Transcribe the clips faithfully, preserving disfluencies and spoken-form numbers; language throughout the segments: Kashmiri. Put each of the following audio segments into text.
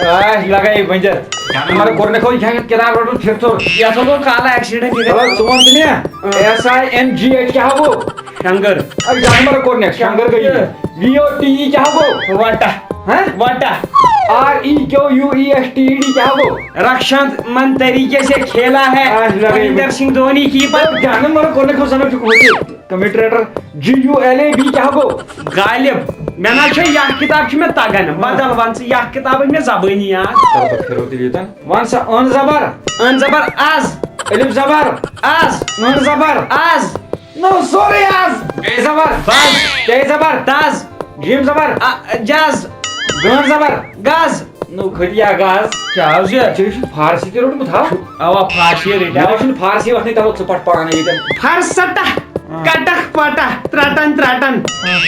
آہ، لگے بنجر۔ مگر گۄڈٕنیتھ اوس یہِ کتاب رٹُن پھِرتھُر۔ یتھ گوٚو کالہٕ ایکسیڈنٹ، یہِ گوٚو۔ مطلب، ژٕ وَن تہٕ مےٚ، S I N G H کیٛاہ گوٚو؟ شنگر۔ اے، جانور گۄڈٕنیتھ، شنگر گٔیی۔ وی او ٹی ای کیٛاہ گوٚو؟ وٹا۔ ہاں؟ وٹا۔ R E Q U E S T D کیٛاہ گوٚو؟ رکشا من طریقے سے کھیلا ہے۔ آہ، لگے مہندر سنگھ دھونی کیپر۔ جانور گۄڈٕنیتھ اوس زنان چھُ کھوجی۔ Commentator G U L A B کیٛاہ گوٚو؟ غالب، مےٚ نہ چھےٚ یہِ کتاب چھِ مےٚ تگان، بدل ون ژٕ، یہِ کتاب چھِ مےٚ زبٲنی یاد۔ تَلہٕ بہٕ پھِرو تیٚلہِ یوٚتن۔ وَن سا، ان زبر۔ ان زبر از۔ الف زبر۔ از۔ ان زبر۔ از۔ نو سورُے از۔ بے زبر۔ بز۔ تے زبر۔ تز۔ جیم زبر۔ آ، جز۔ گٲن زبر۔ گز۔ نو کھٔتۍ یا گز۔ کیٛاہ حظ یہِ؟ ژےٚ چھُ فارسی تہِ روٚٹمُت، ہا؟ اوا، فارسی رٔٹۍ۔ مےٚ چھُنہٕ فارسی وۄتھنٕے، تَوَے ژٕ پَر پانَے ییٚتٮ۪ن۔ فرسٹہ، ہاں۔ کٹکھ پٹہ، ترٹن ترٹن، ہاں۔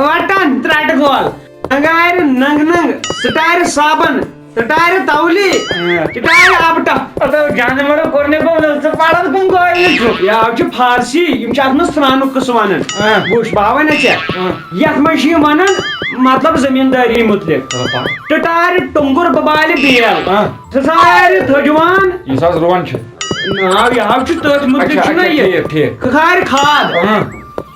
وٹن ترٹہٕ گول، انگارِ ننگ ننگ، سٹارِ صابن، سٹارِ تولی، ہاں۔ چٹارِ آبٹہ۔ اَدٕ جانورو کوٚر نہٕ گوٚو نہٕ، ژٕ پَرَس کُن گوٚو نہٕ چھُ۔ یہِ حظ چھُ فارسی، یِم چھِ اَتھ منٛز سرٛانُک قٕصہٕ وَنان۔ ہاں۔ وٕچھ، بہٕ ہاوَے نہ ژےٚ۔ ہاں۔ یَتھ منٛز چھِ یِم وَنان، مطلب، زٔمیٖندٲری مُتعلِق۔ چلو، پَر۔ ٹٹارِ ٹۄنٛگُر ببالہِ بیل۔ ہاں۔ ژھارِ تھٔجوان۔ یُس حظ رُوان چھِ۔ ناو یہِ حظ چھُ تٔتھۍ مُتعلق اچھا، چھُنہ اچھا، یہِ۔ ٹھیٖک، ٹھیٖک۔ کھکھارِ کھاد۔ ہاں۔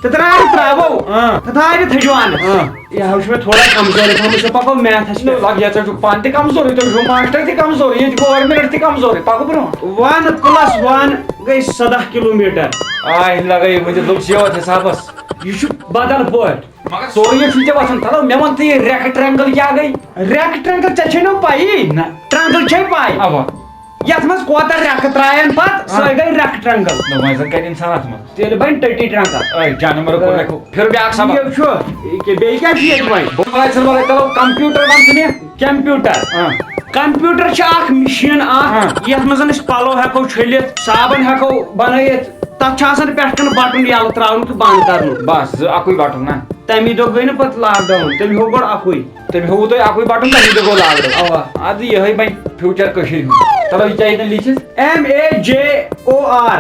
تہٕ ترٛارِ ترٛاوو۔ ہاں۔ تہٕ تھارِ تھٔجوان۔ ہاں۔ یہِ حظ چھُ مےٚ تھوڑا کمزورٕے پہمتھ، ژٕ پکو میتھس پٮ۪ٹھ۔ لگ، یہِ ژےٚ چھُ پانہٕ تہِ کمزورٕے، تُہۍ چھِو ماسٹر تہِ کمزورٕے، ییٚتہِ گورمنٹ تہِ کمزورٕے، پکو برونٛٹھ۔ ون پلس ون گٔے سداہ کلوٗمیٹر۔ آے لگے، وۄنۍ دوٚپ ژےٚ یوت حسابس۔ یہِ چھُ بدل پٲٹھۍ۔ مگر سورُے یہِ چھُے ژےٚ وَسان۔ تَلہٕ مےٚ وَن تہٕ یہِ ریکٹرٛینگل کیٛاہ گٔے؟ ریکٹرٛینگل ژےٚ چھے نہٕ پَیی؟ نہ۔ ٹرٛینگل چھے پَے؟ اَوا۔ یَتھ منٛز کوتاہ ریکہٕ ترٛایَن پَتہٕ، آ۔ سۄے گٔے ریکٹرٛینگل۔ نہ، وۄنۍ زَن کَتہِ اِنسان اَتھ منٛز؟ تیٚلہِ بَنہِ ٹٔٹی ٹرٛینگل۔ اے، جانور کوٚر مےٚ کھو-، پھِر بیٛاکھ سبق۔ یہِ چھُ، یہِ کیٛاہ، بیٚیہِ کیٛاہ چھُ ییٚتہِ وۄنۍ؟ بہٕ وَنہٕ ژےٚ، وَلہٕ، چلو، کمپیوٗٹر وَن ژٕ مےٚ۔ کمپیوٗٹر۔ آ۔ کمپیوٗٹر چھِ اَکھ مِشیٖن اَکھ، آ۔ یَتھ منٛز أسۍ پَلو ہٮ۪کو چھٔلِتھ، صابن ہٮ۪کو بَنٲیِتھ۔ تَتھ چھُ آسان پٮ۪ٹھ کَنہِ بٹُن یَلہٕ ترٛاوُن تہٕ بنٛد کَرُن۔ بس، زٕ، اَکُے بٹُن نا؟ تَمی دۄہ گٔے نہٕ پَتہٕ لاک ڈاوُن، تٔمۍ ہیوٚو گۄڈٕ اَکُے۔ تٔمۍ ہووُ تۄہہِ اَکُے بٹُن، تَمی دۄہ گوٚو لاک ڈاوُن۔ اَوا۔ اَدٕ یِہوٚے بَنہِ فیوٗچر کٔشیٖرِ ہُنٛد۔ چلو، یہِ کیٛاہ ییٚتٮ۪ن لیٖکھِتھ؟ M A J O R,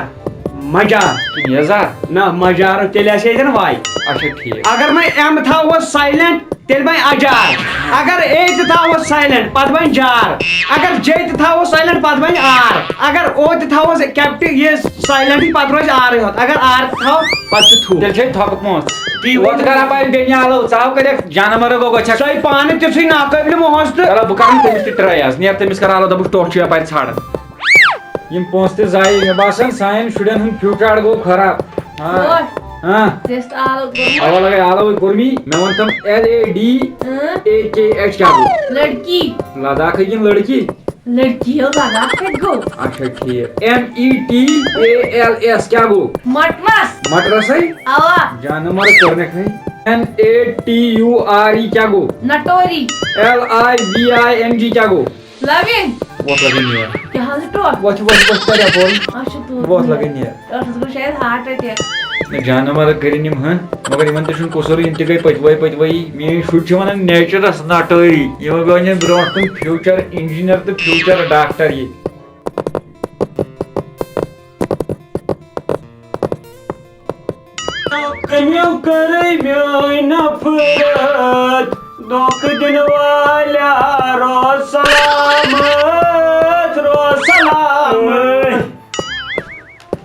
مجار۔ کِنہٕ یَزار؟ نہ، مجار، تیٚلہِ آسہِ ہے ییٚتٮ۪ن واے۔ اچھا، ٹھیٖک۔ اگر وۄنۍ ایم تھاوہوس سایلنٹ، تیٚلہِ بنہِ اجار۔ اگر اے تہِ تھاوو سایلنٹ، پتہٕ بنہِ جار۔ اگر جے تہِ تھاوو سایلنٹ، پتہٕ بنہِ آر۔ اگر او تہِ تھاوو کیپٹن، یہِ سایلنٹ، پتہٕ روزِ آرٕے ہوت۔ اگر آر تہِ تھاوو، پتہٕ چھُ تھوٗ۔ تیٚلہِ چھے تھۄکہٕ پانٛژھ۔ تی ووت۔ وۄتھ کر اپارِ بیٚنہِ آلو، ژاو کریکھ جانور گوٚو گۄژھِ۔ سۄے پانہٕ تہِ چھُے ناقٲبلِ محسن تہٕ۔ چلو، بہٕ کرٕ تٔمِس تہِ ٹراے آز۔ نیر تٔمِس کر آلو، دَپُس ٹوٚٹھ چھُ یپارِ ژھانڈان۔ یِم پونٛسہٕ تہِ ضایع، مےٚ باسان سانٮ۪ن شُرٮ۪ن ہُنٛد فیوٗچر گوٚو خراب۔ ہاں۔ ٹوٹھ۔ ہاں۔ ژےٚ ٲسۍ آلو کوٚرمُت۔ اوا لگے آلوٕے کوٚر مےٚ۔ مےٚ وَن تِم ایل اے ڈی اۭں۔ اے کے ایچ کیٛاہ گوٚو؟ لڑکی۔ لداخٕے کِنہٕ لڑکی؟ لڑکی ہو لداخ کتہِ گوٚو؟ اچھا ٹھیٖک۔ M E T A L S کیٛاہ گوٚو؟ مٹمس۔ مٹرسٕے؟ اوا۔ جانہٕ مر کوٚرنکھٕے۔ N A T U R E کیٛاہ گوٚو؟ نٹوری۔ L I V I N G کیٛاہ گوٚو؟ لوین۔ وۄتھ لگے نیر۔ کیٛاہ حظ ٹوٹھ؟ وۄتھ، وۄتھ، وۄتھ، پَر یَپٲرۍ۔ اچھا، ٹوٹھ وۄتھ نیر۔ لگے نیر۔ ٹوٹھس گوٚو شاید ہارٹ اٹیک۔ نہ، جانور کٔرِنۍ یِم، ہہ؟ مگر یِمن تہِ چھُنہٕ قصوٗرٕے، یِم تہِ گٔے پٔتۍ وٲے پٔتۍ وٲیی۔ میٲنۍ شُرۍ چھِ وَنان نیچرس نٹٲری۔ یِمن گوٚو وۄنۍ برونٛٹھ کُن فیوٗچر انجینئر تہٕ فیوٗچر ڈاکٹر یہِ۔ کٔمِو کٔرٕے میٲنۍ نفرت، دھوکہٕ دِنہٕ والیا، روز سلامت، روز سلامت۔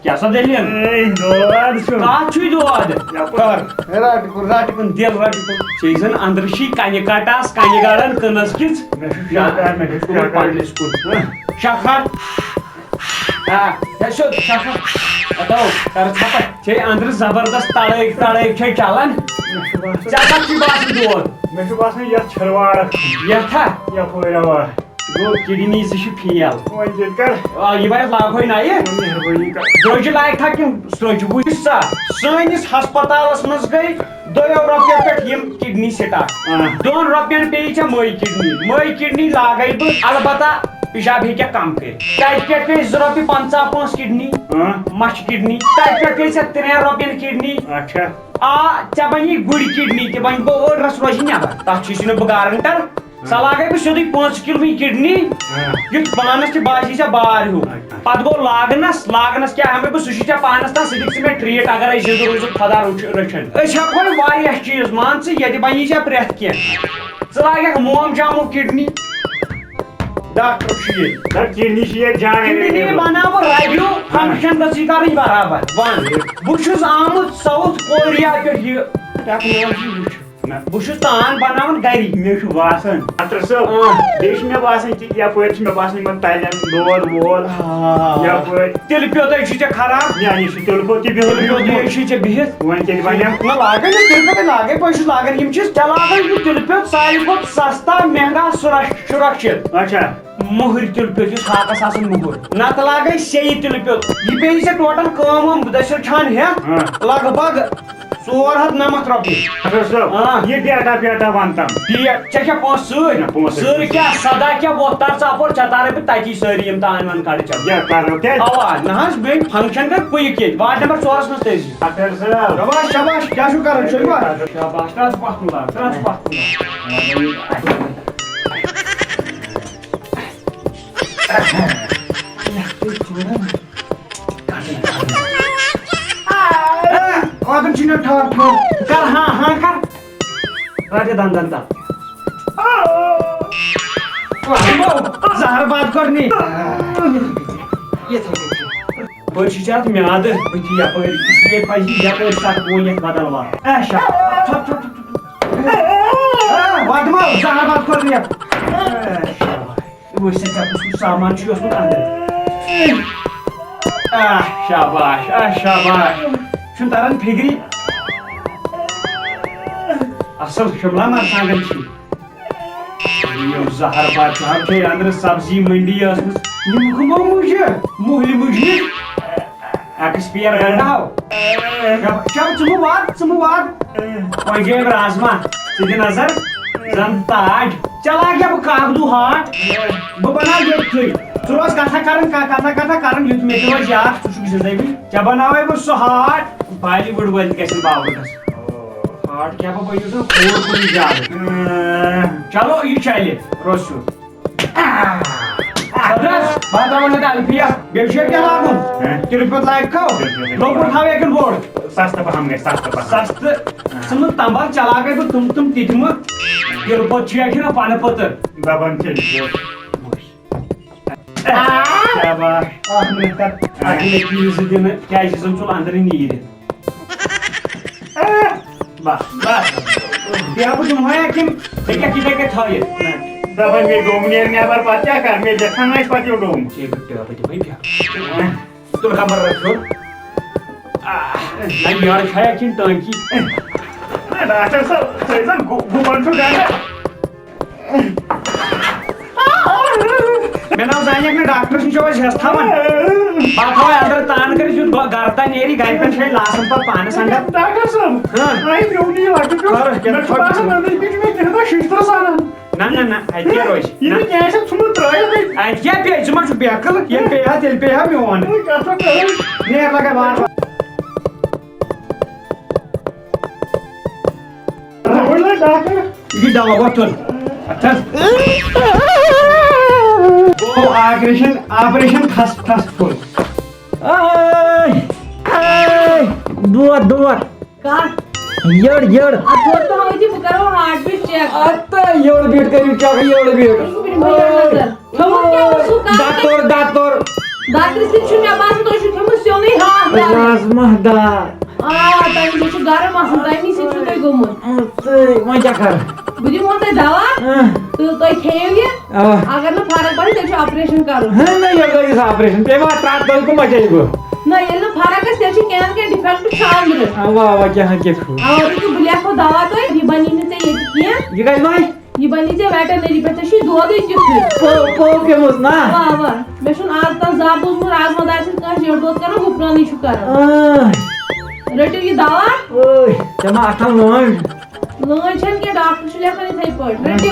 کیٛاہ سا دٔلیٖل؟ اے، دود چھُ۔ کَتھ چھُے دود؟ یَپٲرۍ۔ کر۔ رَٹہِ کُن، رَٹہِ کُن، دِل رَٹہِ کُن۔ ژےٚ زَن أنٛدرٕ چھِی کَنہِ کَٹس، کَنہِ گَڑان کٕنَس کِژھ۔ مےٚ چھُ شکر، مےٚ چھُ شکر۔ پنٛنِس کُن۔ شکر۔ آ، ہے سیوٚد، شکر۔ ہتو، کر ژھۄپہٕ۔ چھے أنٛدرٕ زبردست تڑٲے، تڑٲے چھے چلان۔ مےٚ چھُ باسان، ژےٚ کتھ چھُے باسان دود؟ مےٚ چھُ باسان یتھ چھِروارس۔ یتھ ہا؟ یپٲرۍ اوا۔ گوٚو کڈنی زٕ چھِ فیل۔ وۄنۍ کیٛاہ کر؟ آ، یہِ بنہِ لاگہوے نَیہِ۔ مہربٲنی کر۔ درٛوٚجہِ لایق تھا کِنہٕ سرٛوٚجہِ؟ وٕچھ سا، سٲنِس ہسپتالس منٛز گٔے دۄیو رۄپیو پٮ۪ٹھ یِم کڈنی سٹاک۔ آ۔ دۄن رۄپین پیٚیہِ ژےٚ مٔے کڈنی۔ مٔے کڈنی لاگے بہٕ، البتہ پِشاب ہیٚکہِ کم کٔرِتھ۔ تتہِ پٮ۪ٹھ پیٚیہِ زٕ رۄپیہِ پنٛژاہ پونٛسہٕ کڈنی۔ آ۔ مچھِ کڈنی۔ تتہِ پٮ۪ٹھ پیٚیہِ ژےٚ ترٛٮ۪ن رۄپین کڈنی۔ اچھا۔ آ، ژےٚ بنی گُرۍ کڈنی تہِ، وۄنۍ گوٚو أڑ رس روزِ نٮ۪بر۔ تتھ چھُے نہٕ بہٕ گارنٹر۔ سۄ لاگے بہٕ سیوٚدُے پانٛژھ کِلوٕنۍ کِڈنی، ہاں۔ یُتھ پانس تہِ باسہِ ژےٚ بار ہیوٗ۔ اچھا۔ پتہٕ گوٚو لاگنس، لاگنس کیٛاہ ہٮ۪مے بہٕ، سُہ چھُے ژےٚ پانس تام، سُہ دِکھ ژٕ مےٚ ٹرٛیٖٹ، اگر أسۍ زِندٕ روٗزُکھ خۄدا رٔچھِنۍ۔ أسۍ ہٮ۪کوے واریاہ چیٖز، مان ژٕ، ییٚتہِ بنی ژےٚ پرٛٮ۪تھ کینٛہہ۔ ژٕ لاگکھ موم جامُک کِڈنی، ڈاکٹر چھُ ییٚتہِ۔ سر، کِڈنی چھِ ییٚتہِ جان کِڈنی available۔ بناو بہٕ رَبیو، function گٔژھ یہِ کَرٕنۍ برابر۔ وَن، بہٕ چھُس آمُت South Korea پٮ۪ٹھ یہِ technology وٕچھِتھ۔ نہ۔ بہٕ چھُس تان بناوان گری۔ مےٚ چھُ باسان، ڈاکٹر صٲب، آ۔ بیٚیہِ چھُ مےٚ باسان کہِ یپٲرۍ چھُ مےٚ باسان یِمن تَلٮ۪ن دود وود۔ آ۔ یپٲرۍ۔ تیٚلہِ پیوٚو تۄہہِ چھُ ژےٚ خراب۔ میٛانہِ چھُ تیٚلہِ گوٚو تہِ بِہُن۔ تیٚلہِ پیوٚو تہِ چھُے ژےٚ بِہِتھ۔ وۄنۍ کیٛاہ وَنٮ۪م؟ نہ لاگَے نہٕ تیٚلہِ پیوٚو تۄہہِ لاگَے، بہٕ چھُس لاگان یِم چیٖز۔ ژےٚ لاگَے چھُ تیٚلہِ پیوٚو ساروی کھۄتہٕ سَستا، مہنگا، سُرَکھ-، سُرَکھشِت۔ اچھا۔ مُہٕرۍ تیٚلہِ پیوٚو یُس ہاکَس آسان مُہُر۔ نَتہٕ لاگَے سیٚیہِ تیٚلہِ پیوٚو۔ یہِ پیٚیہِ ژےٚ total کٲم وٲم، بہٕ دٔسِل چھان ہٮ۪تھ۔ ہاں۔ لگ بگ ژور ہتھ نَمَتھ رۄپیہِ۔ ڈاکٹر صٲب، آ۔ یہِ ڈیٹا پیٹا وَن تَم۔ ڈیٹ، ژےٚ چھےٚ پونٛسہٕ سۭتۍ؟ نہ، پونٛسہٕ سۭتۍ چھُنہٕ۔ کیٛاہ، سَداہ کیٛاہ وۄتھ تَر ژٕ اَپور، ژےٚ تارَے بہٕ تَتی سٲری یِم تام وَن کَڑٕ ژےٚ۔ کیٛاہ کَرو تیٚلہِ؟ اَوا، نہ حظ، بیٚیہِ function کَر کُیِک ییٚتہِ، ward number ژورَس منٛز تٔرۍ زِ۔ ڈاکٹر صٲب۔ شاباش، شاباش، کیٛاہ چھُو کَران؟ چھٔلِو اَتھ۔ شاباش، ترٛاو ژٕ پَتھ کُن لاگ، ترٛاو ژٕ پَتھ کُن لاگ۔ اوترٕ چھُ مےٚ ٹھاکھ کھیوٚن۔ کر ہاں، ہاں کر۔ رٹہِ دندن تل۔ زہر باد کرنی۔ یتھے پٲٹھۍ چھِ ژےٚ اتھ میادٕ بٕتھِ یپٲرۍ، اس لیے پزِ یپٲرۍ سکھ بوٗلِتھ بدل وتھ۔ اے شا، ژھۄپ، ژھۄپ، ژھۄپ، ژھۄپ۔ اے، وتھ ما، زہر باد کرنی۔ اے شا۔ وٕچھ سا، ژےٚ کُس کُس سامان چھُے اوسمُت اندر۔ آہ، شاباش، آہ، شاباش۔ چھُنہٕ تران فِکری۔ اصل شملہ مرژانگن چھِ۔ یِم زہر باد چھِ، ہم چھے اندر سبزی منڈی ٲسمٕژ۔ یِم کٕمو مُجہِ؟ مُہلہِ مُجہِ۔ ایکسپیر گنڈا ہو۔ چل، چل، ژٕ مہٕ وات، ژٕ مہٕ وات۔ وۄنۍ جٲیِم رازما، ژٕ دِ نظر، زن تاج۔ چلاکھ یا بہٕ کاکھ دُہ ہاٹ، بہٕ بناو ییٚتھٕے۔ ژٕ روز کتھا کران، کا-، کتھا، کتھا کران، یُتھ مےٚ تہِ روزِ یاد، ژٕ چھُکھ زندگی۔ ژےٚ بناوے بہٕ سُہ ہاٹ، بالی وُڈ وٲلۍ تہِ گژھن باورٕ گژھٕنۍ۔ ہاٹ کیٛاہ بہٕ بنیوس نہٕ کوٗر کُنی زیادٕ۔ چلو، یہِ چلہِ، روز سیوٚد۔ خبرس، بہٕ ہا ترٛاوَن نہٕ الفیہ۔ بیٚیہِ چھُ کیٛاہ لاگُن؟ ہہ؟ تِلہٕ پیوٚت لاگہِ کھو؟ تِلہٕ پیوٚت۔ لۄکُٹ تھاوٕ یا کِنہٕ بوٚڑ؟ سستہٕ پہم گژھِ، سستہٕ پہم۔ سستہٕ۔ ژٕ نہٕ تمبل چلاوے بہٕ تِم تِم تِتھۍ مہٕ۔ تِلہٕ پیوٚت چھُ یا چھُنہ پنہٕ پٔتٕر۔ دپان تیٚلہِ چھُ۔ شاباش۔ اکھ منٹ کر۔ اکھ منٹ یہِ زٕ دِنہٕ، کیٛازِ چھِ زن ژوٚل اندرٕے نیٖرِتھ۔ بس، بس۔ بیٚیہِ ہا بہٕ دِمہٕ ہا کِنہٕ ژےٚ کیٛاہ چھِ تَتہِ تھٲیِتھ؟ دَپان مےٚ ڈوٚم نیرِ نٮ۪بر، پَتہٕ کیٛاہ کَرٕ؟ مےٚ لیکھان آسہِ پَتہٕ یہِ ڈوٚم۔ ژےٚ بہٕ تہِ، بہٕ دِمَے بیٛاکھ۔ تُل کمبر رَٹھ ہیوٚر۔ آہ، نہ یارٕ چھا کِنہٕ ٹٲنٛکی؟ نہ، ڈاکٹر صٲب، تُہۍ زَن گُ-، گُپَن چھُو گَرِ۔ مےٚ ناو زانیٚکھ نہٕ ڈاکٹرس نِش اوس ہٮ۪س تھاوان۔ پتہٕ تھاوے اندر تان کٔرِتھ یُتھ گۄ-، گرٕ تام نیرِ، گرِ پٮ۪ٹھ چھے لاسن پتہٕ پانس اندر۔ ڈاکٹر صٲب، ہاں۔ آے میون یہِ لۄکُٹ خٲر، کیٛاہ مےٚ چھُ خٲر باسان چھُ؟ أنٛدرۍ کِنۍ چھُ مےٚ کینٛہہ تام شِشتٕر ساران۔ نہ، نہ، نہ، اتہِ کیٛاہ روزِ؟ یہِ نہ۔ نہٕ کینٛہہ آسہِ ژھُنمُت ترٛٲیِتھ۔ اتہِ کیٛاہ پیٚیہِ؟ ژٕ ما چھُکھ بیقل؟ ییٚلہِ پیٚیہِ ہا، تیٚلہِ پیٚیہِ ہا میون۔ وۄنۍ کتھ چھو کرٕنۍ؟ نیر لگے وار وار۔ وۄنۍ لٔگۍ ڈاکٹر۔ یہِ دوا وۄتھُن۔ اَتھ حظ۔ گوٚو آپریشن، آپریشن خس، خس فُل۔ آے، آے، دود، دود۔ کَتھ؟ یٔڑ، یٔڑ۔ اَتھ ووت نہٕ وٕنہِ، بہٕ کَرو heart beat check۔ اَتھ تہٕ یٔڑ beat کٔرِو check، یٔڑ beat۔ یہِ چھُ وٕنہِ مٔشیٖد نظر۔ کھیوٚمُت کیٛاہ اوسوٕ کَتھ؟ دَتُر، دَتُر۔ دَترِ سۭتۍ چھُ مےٚ باسان تُہۍ چھِو کھیوٚمُت سیُنٕے ہاکھ دار۔ رازما دار۔ آ، تَمہِ سۭتۍ چھُ گرم آسان، تَمی سۭتۍ چھُو تۄہہِ گوٚمُت۔ تہٕ وۄنۍ کیٛاہ کَرٕ؟ بہٕ دِمو تۄہہِ دوا اۭں۔ تہٕ تُہۍ کھیٚیِو یہِ۔ اَوا۔ اگر نہٕ فرق باسہِ، تیٚلہِ چھُ operation کَرُن۔ ہے نہ، یہِ گٔیَس operation، تَمہِ وَتہِ ترٛٹھ دٲرۍ کٕم بَچے بہٕ؟ نہ، ییٚلہِ نہٕ فرق گژھِ، تیٚلہِ چھُ کینٛہہ نہ کینٛہہ defect چھُ أنٛدرٕ۔ اَوا، اَوا، کینٛہہ نہ کینٛہہ چھُ۔ اَوا، تُہۍ بہٕ لیکھو دوا تۄہہِ، یہِ بَنی نہٕ ژےٚ ییٚتہِ کینٛہہ۔ یہِ کَتہِ بَنہِ؟ یہِ بَنی ژےٚ veterinary پٮ۪ٹھ، ژےٚ چھُے دودٕے تیُتھُے۔ پو-، پو پیوٚمُت نا؟ اَوا، اَوا۔ مےٚ چھُنہٕ آز تام زانٛہہ بوٗزمُت رازما دارِ سۭتۍ کٲنٛسہِ یٔڑ دود کَران، گُپنَنٕے چھُ کَران۔ آہ۔ رٔٹِو یہِ دوا۔ اوے، ژےٚ ما اَتھَن لٲنٛج؟ لٲنٛج چھَنہٕ کینٛہہ، ڈاکٹر چھُ لیکھان یِتھَے پٲٹھۍ۔ رٔٹِو۔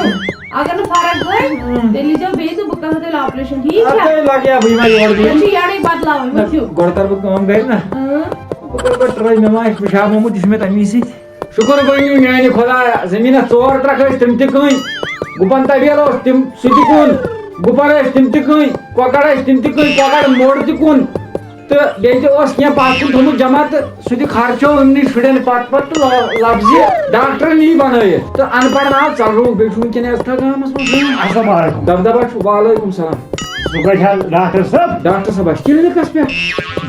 اگر نہٕ فرق گٔے، اۭں۔ تیٚلہِ ییٖزیو بیٚیہِ تہٕ بہٕ کَرہو تیٚلہِ operation، ٹھیٖک چھا؟ اَدٕ تۄہہِ لَگہِ ہا بٕے ما یورٕ تیٚلہِ دِنۍ۔ چھِ یَڑَے بدلاوٕنۍ، نہ، ؤتھِو۔ گۄڈٕ کَرٕ بہٕ کٲم گَرِ نا۔ اۭں۔ بہٕ کَرٕ پَتہٕ try، مےٚ ما آسہِ پِشاب آمُت، یہِ چھُ مےٚ تَمی سۭتۍ۔ شُکر گوٚو میٛانہِ خۄدایا، زٔمیٖنَس ژور ٹرٛکھ ٲسۍ، تِم تہِ کٕنۍ۔ گُپَن طویل اوس، تِم، سُہ تہِ کُن۔ گُپَن ٲسۍ، تِم تہِ کٕنۍ۔ کۄکَر ٲسۍ، تِم تہِ کٕنۍ۔ کۄکَر موٚڑ تہِ کُن۔ تہٕ بیٚیہِ تہِ اوس کینٛہہ پتھ کُن تھوٚمُت جمع تہٕ سُہ تہِ خرچو یِمنٕے شُرٮ۪ن پتہٕ پتہٕ تہٕ لفظِ ڈاکٹرن یی بنٲیِتھ۔ تہٕ ان پڑھ ناو ژلروُکھ بیٚیہِ چھُ وٕنکیٚن ایٚزتھا گامس منٛز۔ السلام علیکم۔ دبدبہ چھُ، وعلیکم السلام۔ ژٕ کتہِ حظ ڈاکٹر صٲب؟ ڈاکٹر صٲب، اَسہِ کلینکس پٮ۪ٹھ۔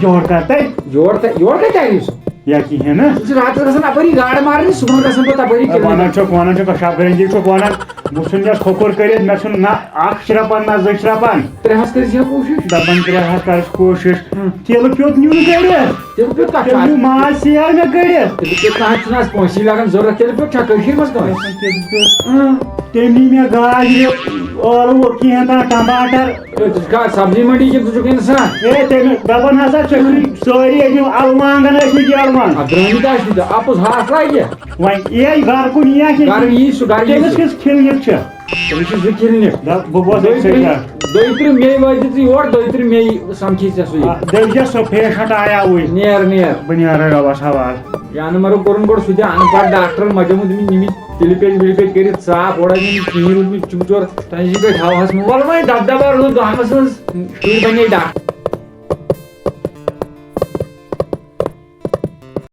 یور کتہِ؟ یور تہِ، یور کتہِ آیہِ سُہ؟ یا کِہیٖنۍ نہٕ۔ سُہ چھُ راتس گژھان اپٲری گاڈٕ مارنہِ، صُبحن گژھان پتہٕ اپٲری ہے، کلینکس۔ ونان چھُکھ، ونان چھُکھ، کشاف گرنجی چھُکھ ونان، بہٕ ژھُن یس کھوٚکھُر کٔرِتھ، مےٚ چھُنہٕ نہ اکھ شرپان نہ زٕ شرپان۔ ترٛےٚ ہس کٔرۍ زِ کوٗشش۔ دپان ترٛےٚ ہس کرس کوٗشش۔ ہُم۔ تیٖلہٕ پیوٚت نیوٗ نہٕ کٔڑِتھ۔ تیٖلہٕ پیوٚت کتھ چھُ تیٚلہِ آز؟ نیوٗ ماز سیر مےٚ کٔڑِتھ۔ تیٖلہٕ پیوٚت کتھ چھُنہٕ آز کٲنٛسی لگان ضروٗرت، تیٖلہٕ پیوٚت چھا کٔشیٖرِ منٛز کٲنٛسہِ؟ تیٖلہٕ پیوٚت۔ اۭں۔ تٔمۍ نی مےٚ گاجرِ ٲلوٕ کینٛہہ تام ٹماٹر۔ ہے، ژٕ چھُکھا سبزی منڈی کِنہٕ ژٕ چھُکھ انسان؟ ہے، تٔمۍ دپان ہسا چھِ سٲری أمۍ الوانگن ٲسۍ مٕتۍ یلوان۔ اتھ درٛٲمٕتۍ آسہِ نہٕ تہٕ اپُز ہاس لگہِ۔ وۄنۍ یی گرٕ کُن یی اَسہِ۔ گرٕ یی سُہ، گرٕ یی تٔمِس سُہ۔ کِژھ کِلنِک چھِ؟ تٔمِس چھِ زٕ کِلنِک۔ دپ، بہٕ بوزٕ دۄیہِ أکسٕے ترٛیٚیہِ، کتھ۔ دۄیہِ ترٛیٚیہِ مے وٲتِتھ ژٕ یور، دۄیہِ ترٛیٚیہِ مے سمکھی ژےٚ سُہ یہِ۔ آ، دٔپۍ زٮ۪س سُہ پیشنٹ آیاوٕے۔ نیر، نیر۔ بہٕ نیرٕ رۄبس حوالہٕ۔ یانہٕ مرو کوٚرُن گۄڈٕ سُہ تہِ ان پڑھ ڈاکٹرن مجموٗعہٕ، تٔمِس نِمِتۍ تِلہِ پیٚتۍ وِلہِ پیٚتۍ کٔرِتھ صاف، اورٕ نِمِتۍ کِہیٖنۍ روٗدمُت چُمچور، تٔمِس چھِ پٮ۪ٹھ ہواہس منٛز۔ وَلہٕ وۄنۍ دَبدَبا روٗد گامَس منٛز، شُرۍ بَنے ڈاکٹر۔